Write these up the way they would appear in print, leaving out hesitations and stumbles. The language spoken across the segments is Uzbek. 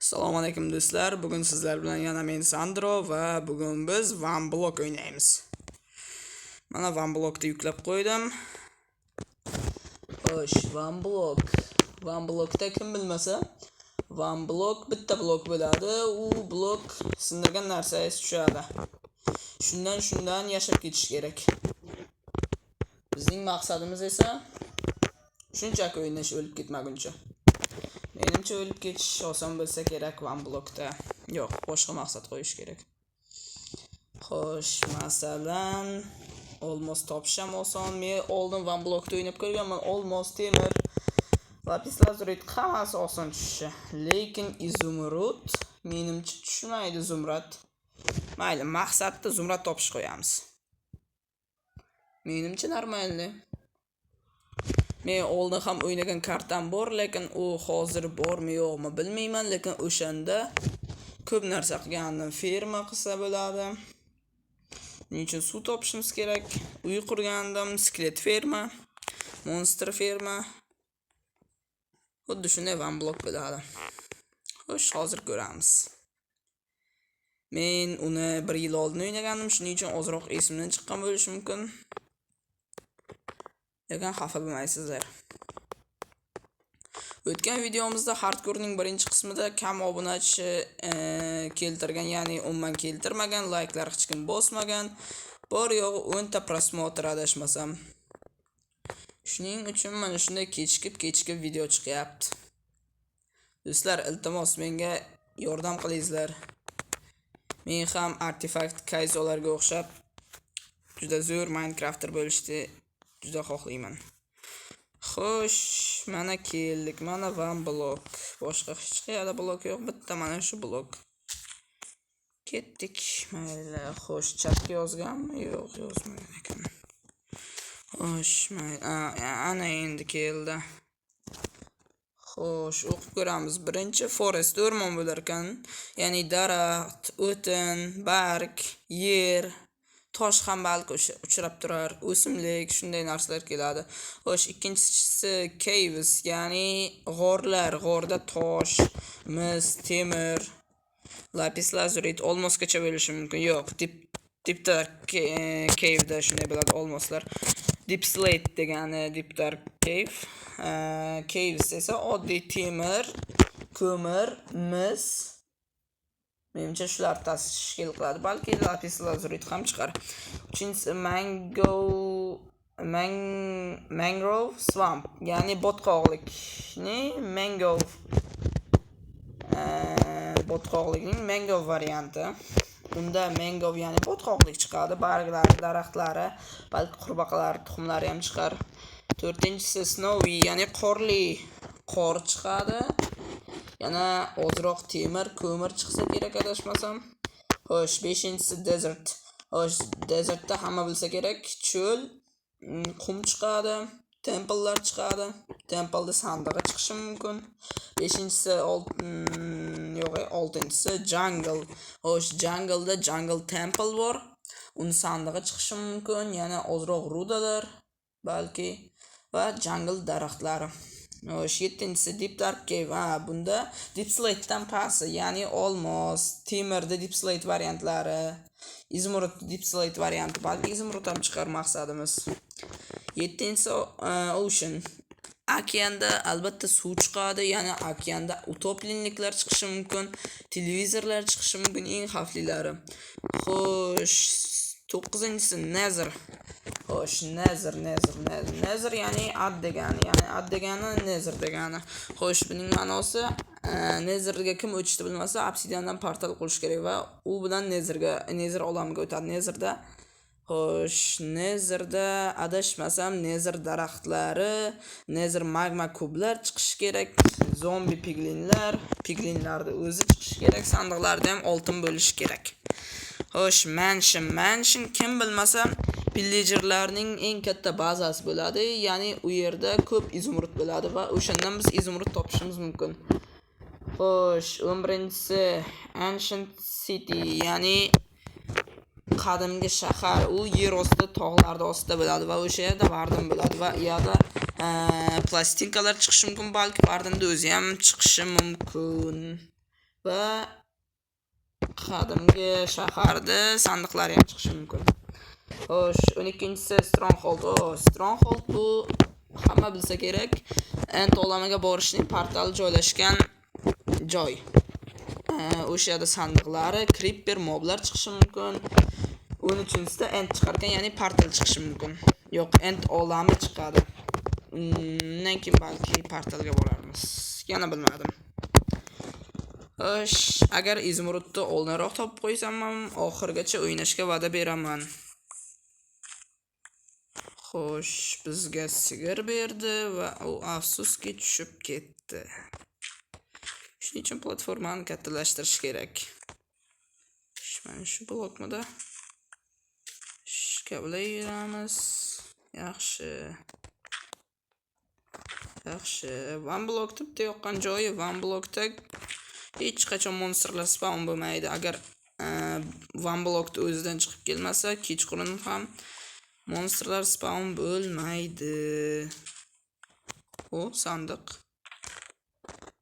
Assalomu alaykum, do'stlar. Bugun sizlar bilan yana men, Sandro, va bugun biz One Block o'ynaymiz. Mana, One Blockni yuklab qo'ydim. Xo'sh, One Block. One Blockda, kim bilmasa, One Block bitta blok bo'ladi. U blok sindirgan narsangiz tushadi. Shundan yashab ketish kerak. Bizning maqsadimiz esa shunchaki o'ynash, o'lib ketmaguncha. Menimcha, o'lib ketish oson bo'lsa kerak One Blockda. Yo'q, boshqa maqsad qo'yish kerak. Xo'sh, masalan, olmos topish ham oson. Men oldin One Blockda o'ynab ko'rganman. Olmos, temir, lapis lazurit, hammasi oson tushishi. Lekin изумруд menimcha tushmaydi, zumrad. Mayli, maqsadni zumrad topish qo'yamiz. Menimcha, нормальный. Men oldin ham o'ynagan kartam bor, lekin u hozir bormi, yo'qmi, bilmayman, lekin o'shanda ko'p narsa qilgandim. Ferma qilsa bo'ladi. Buning uchun suv topishimiz kerak. Uy qurgandim, skelet ferma, monster ferma. Xuddi shunday One Block bo'ladi. Xo'sh, hozir ko'ramiz. Men uni bir yil oldin o'ynagandim, shuning uchun ozroq esimdan chiqqan bo'lishi mumkin. Lekin xafa bo'lmaysizlar. O'tgan videomizda hardcore'ning birinchi qismida kam obunachi keltirgan, ya'ni umuman keltirmagan, layklar hech kim bosmagan. Bor yo'g'i 10 ta просмотр, adashmasam. Shuning uchun mana shunday kechikib-kechikib video chiqyapti. Do'stlar, iltimos, menga yordam qilingizlar. Men ham Artefakt, Kaizolarga o'xshab juda zo'r Minecrafter bo'lishni juda xohlayman. Xo'sh, mana keldik. Mana One Block. Boshqa hech qayerda blok yo'q. Bitta mana shu blok. Ketdik. Mayli. Xo'sh, chatga yozganmi? Yo'q, yozmagan ekan. Xo'sh, mayli. Ana endi keldi. Xo'sh, o'qib ko'ramiz. Birinchi forest, o'rmon bo'lar ekan. Ya'ni daraxt, o'tin, barg, yer, tosh ham balki uchrab turar, o'simlik, shunday narsalar keladi. Xo'sh, ikkinchisi caves, ya'ni g'orlar. G'orda tosh, mis, temir, lapis lazurit, olmosgacha bo'lishi mumkin. Yo'q, deep dark cave'da shunday bo'ladi, olmoslar. Deep slate degani deep dark cave. Caves esa oddiy temir, ko'mir, mis. Menimcha, shular tashkil qiladi. Balki lapis lazurit ham chiqar. Uchinchisi mangrove swamp, ya'ni botqoqlikni mangrove, botqoqlikning mangrove varianti. Unda mangrove, ya'ni botqoqlik chiqadi, barglari, daraxtlari, balki qurbaqalar tuxumlari ham chiqar. To'rtinchisi snowy, ya'ni qorli, qor chiqadi. Yana ozroq temir, ko'mir chiqsa kerak, adashmasam. Xo'sh, beshinchisi desert. Xo'sh, desertda hamma bilsa kerak, cho'l, qum chiqadi, templelar chiqadi. Templeda sandig'i chiqishi mumkin. Beshinchisi, yo'q, oltinchisi jungle. Xo'sh, jungleda jungle temple bor. Uni sandig'i chiqishi mumkin, yana ozroq rudalar balki va jungle daraxtlari. Xo'sh, yettinchisi deep dark cave. Ha, bunda deep slate'dan pasti, ya'ni olmos, temirda deep slate variantlari, изумруд deep slate varianti, balki изумруд ham chiqar, maqsadimiz. Yettinchisi ocean. Okeanda albatta suv chiqadi, ya'ni okeanda утопленник lar chiqishi mumkin, televizorlar chiqishi mumkin, eng xavflilari. Xo'sh, to'qqizinchisi Nether. Xo'sh, Nether, Nether, Nether, Nether, ya'ni ad degani, ya'ni ad degani Nether degani. Xo'sh, buning ma'nosi, Netherga kim o'tishni bilmasa, obsidiandan portal qurish kerak va u bilan Netherga, Nether olamiga o'tadi. Netherda, xo'sh, Netherda, adashmasam, Nether daraxtlari, Nether magma kublar chiqishi kerak, zombi piglinlar, piglinlarni o'zi chiqishi kerak, sandiqlarda ham oltin bo'lishi kerak. Xo'sh, mansion, mansion, kim bilmasa, pillagerlarning eng katta bazasi bo'ladi, ya'ni u yerda ko'p изумруд bo'ladi va o'shandan biz изумруд topishimiz mumkin. Xo'sh, 11-si Ancient City, ya'ni qadimgi shahar. U yer ostida, tog'larni ostida bo'ladi va o'sha yerda warden bo'ladi va u yerda plastinkalar chiqishi mumkin, balki wardenni o'zi ham chiqishi mumkin. Va qadimgi shaharda sandiqlari ham chiqishi mumkin. Xo'sh, 12-si Stronghold. O, Stronghold bu hamma bilsa kerak, End olamiga borishning portali joylashgan joy. O'sha yerda sandiqlari, creeper, moblar chiqishi mumkin. 13-sida End chiqarkan, ya'ni portal chiqishi mumkin. Yo'q, End olami chiqadi. Undan keyin balki portalga borarmiz. Yana bilmadim. Xo'sh, agar izmurudni oldinroq topib qo'ysam ham oxirigacha o'ynashga va'da beraman. Xo'sh, bizga sigir berdi va u afsuski tushib ketdi. Shuning uchun platformani kattalashtirish kerak. Mana shu blokmida kavlayveramiz. Yaxshi. Yaxshi. One blockda bitta yoqqan joyi, One blockda hech qachon monstrlar spawn bo'lmaydi. Agar One blockda o'zidan chiqib kelmasa, kechqurun ham monstrlar spawn bo'lmaydi. O, sandiq.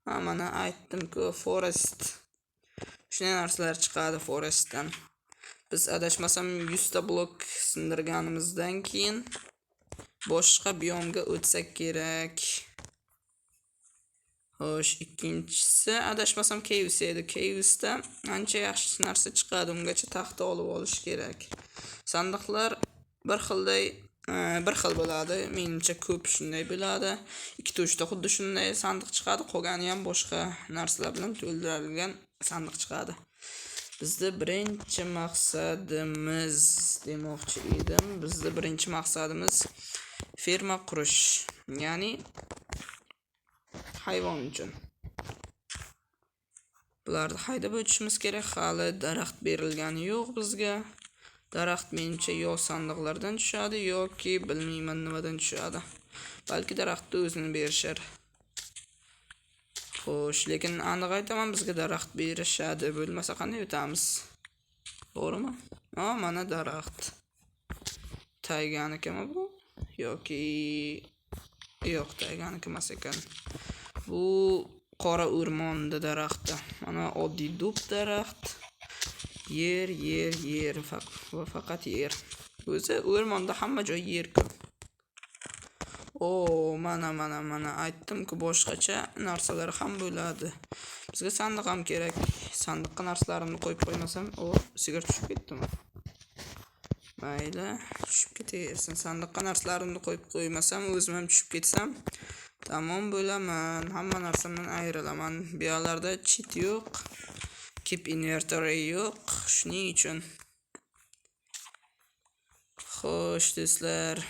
Ha, mana aytdim-ku, forest. Shunday narsalar chiqadi forestdan. Biz adashmasam 100 ta blok sindirganimizdan keyin boshqa biomga o'tsak kerak. Xo'sh, ikkinchisi adashmasam Caves edi. Cavesda ancha yaxshi narsa chiqadi. Ungacha taxta olib olish kerak. Sandiqlar bir xilday, bir xil bo'ladi. Menimcha, ko'p shunday bo'ladi. Ikkita, uchta xuddi shunday sandiq chiqadi, qolgani ham boshqa narsalar bilan to'ldirilgan sandiq chiqadi. Bizda birinchi maqsadimiz demoqchi edim. Bizda birinchi maqsadimiz ferma qurish, ya'ni hayvon uchun. Bularni haydab o'tishimiz kerak. Hali daraxt berilgani yo'q bizga. Daraxt menimcha yo sandiqlardan tushadi yoki bilmayman nimadan tushadi. Balki daraxtni o'zini berishar. Xo'sh, lekin aniq aytaman, bizga daraxt berishadi. Bo'lmasa qanday o'tamiz? To'g'rimi? O, mana daraxt. Tayganikimi bu? Yoki yo'q, tayganiki emas ekan. Bu qora o'rmonda daraxti. Mana oddiy dub daraxt. Yer, yer, yer va faqat yer. O'zi o'rmonda hamma joy yer ko'p. O, mana, mana, mana aytdim-ku, boshqacha narsalar ham bo'ladi. Bizga sandiq ham kerak. Sandiqqa narsalarimni qo'yib qo'ymasam, o, sigir tushib ketdimi? Mayli, tushib ketaversin. Sandiqqa narsalarimni qo'yib qo'ymasam, o'zim ham tushib ketsam, tamom bo'laman. Hamma narsamdan ayrilaman. Bu yoqlarda cheat yo'q. Keep inventory yo'q. Shuning uchun. Xo'sh, do'stlar.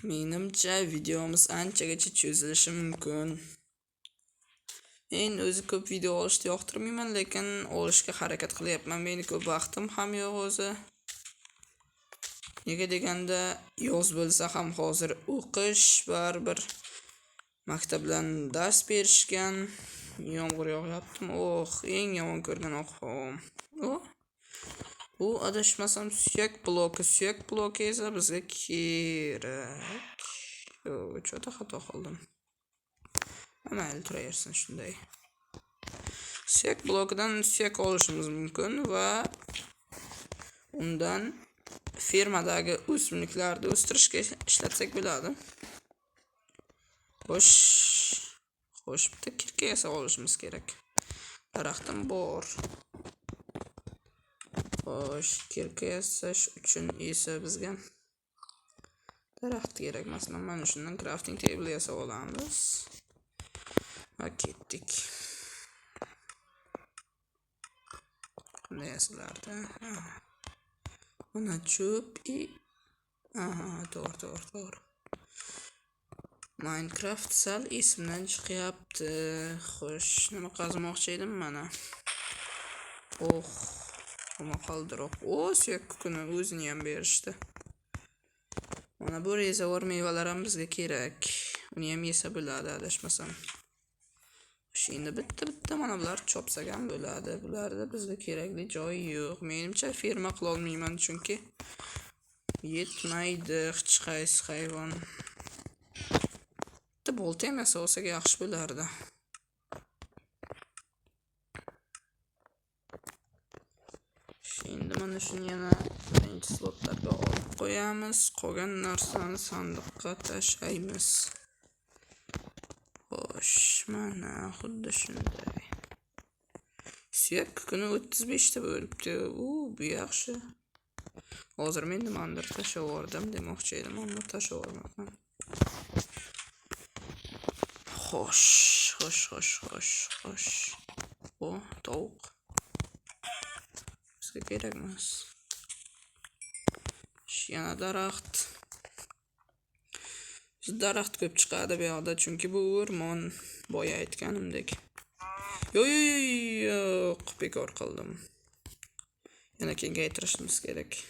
Menimcha, videomiz anchagacha cho'zilishi mumkin. Men o'zi ko'p video olishni yoqtirmayman, lekin olishga harakat qilyapman. Meni ko'p vaqtim ham yo'q o'zi. Nega deganda, yoz bo'lsa ham hozir o'qish, baribir maktabdan dars berishgan. Yomg'ir yog'yaptimi? Oh, eng yomon ko'rgan ob-havoim. O, bu adashmasam suyak bloki, suyak bloki esa bizga kerak. Yo'q, что-то xato qildim. Mayli, turaversin shunday. Suyak blokidan suyak olishimiz mumkin va undan fermadagi o'simliklarni o'stirishga ishlatsak bo'ladi. Xo'sh, xo'sh, bitta кирка yasab olishimiz kerak. Daraxtim bor. Xo'sh, кирка yasash uchun esa bizga daraxt kerak. Masalan, mana shundan crafting table yasab olamiz. Va ketdik. Qanday yasalardi? Mana cho'p и aha, to'g'ri, to'g'ri, to'g'ri. Minecraft sal esimdan chiqyapti. Xo'sh, nima qazimoqchi edim mana. Oh, nima qoldiroq. O, suyak kukuni o'zini ham berishdi. Mana bu rezavor mevalar ham bizga kerak. Uni ham yesa bo'ladi adashmasam. Xo'sh, endi bitta-bitta mana bular chopsak ham bo'ladi. Bularda bizga kerakli joyi yo'q. Menimcha, ferma qila olmayman, chunki yetmaydi hech qaysi hayvon. Bitta bolta ham yasab olsak yaxshi bo'lardi. Endi mana shuni yana birinchi slotlarga olib qo'yamiz. Qolgan narsani sandiqqa tashlaymiz. Xo'sh, mana xuddi shunday. Suyak kukuni 35 ta bo'libdi. U, bu yaxshi. Hozir men nimanidir tashlab yubordim demoqchi edim, ammo tashlab yubormabman. Xo'sh, xo'sh, xo'sh, xo'sh, xo'sh. O, tovuq. Bizga kerak emas. Yana daraxt. Daraxt ko'p chiqadi bu yoqda, chunki bu o'rmon, boya aytganimdek. Yo'q, yo'q, yo'q, bekor qildim. Yana kengaytirishimiz kerak.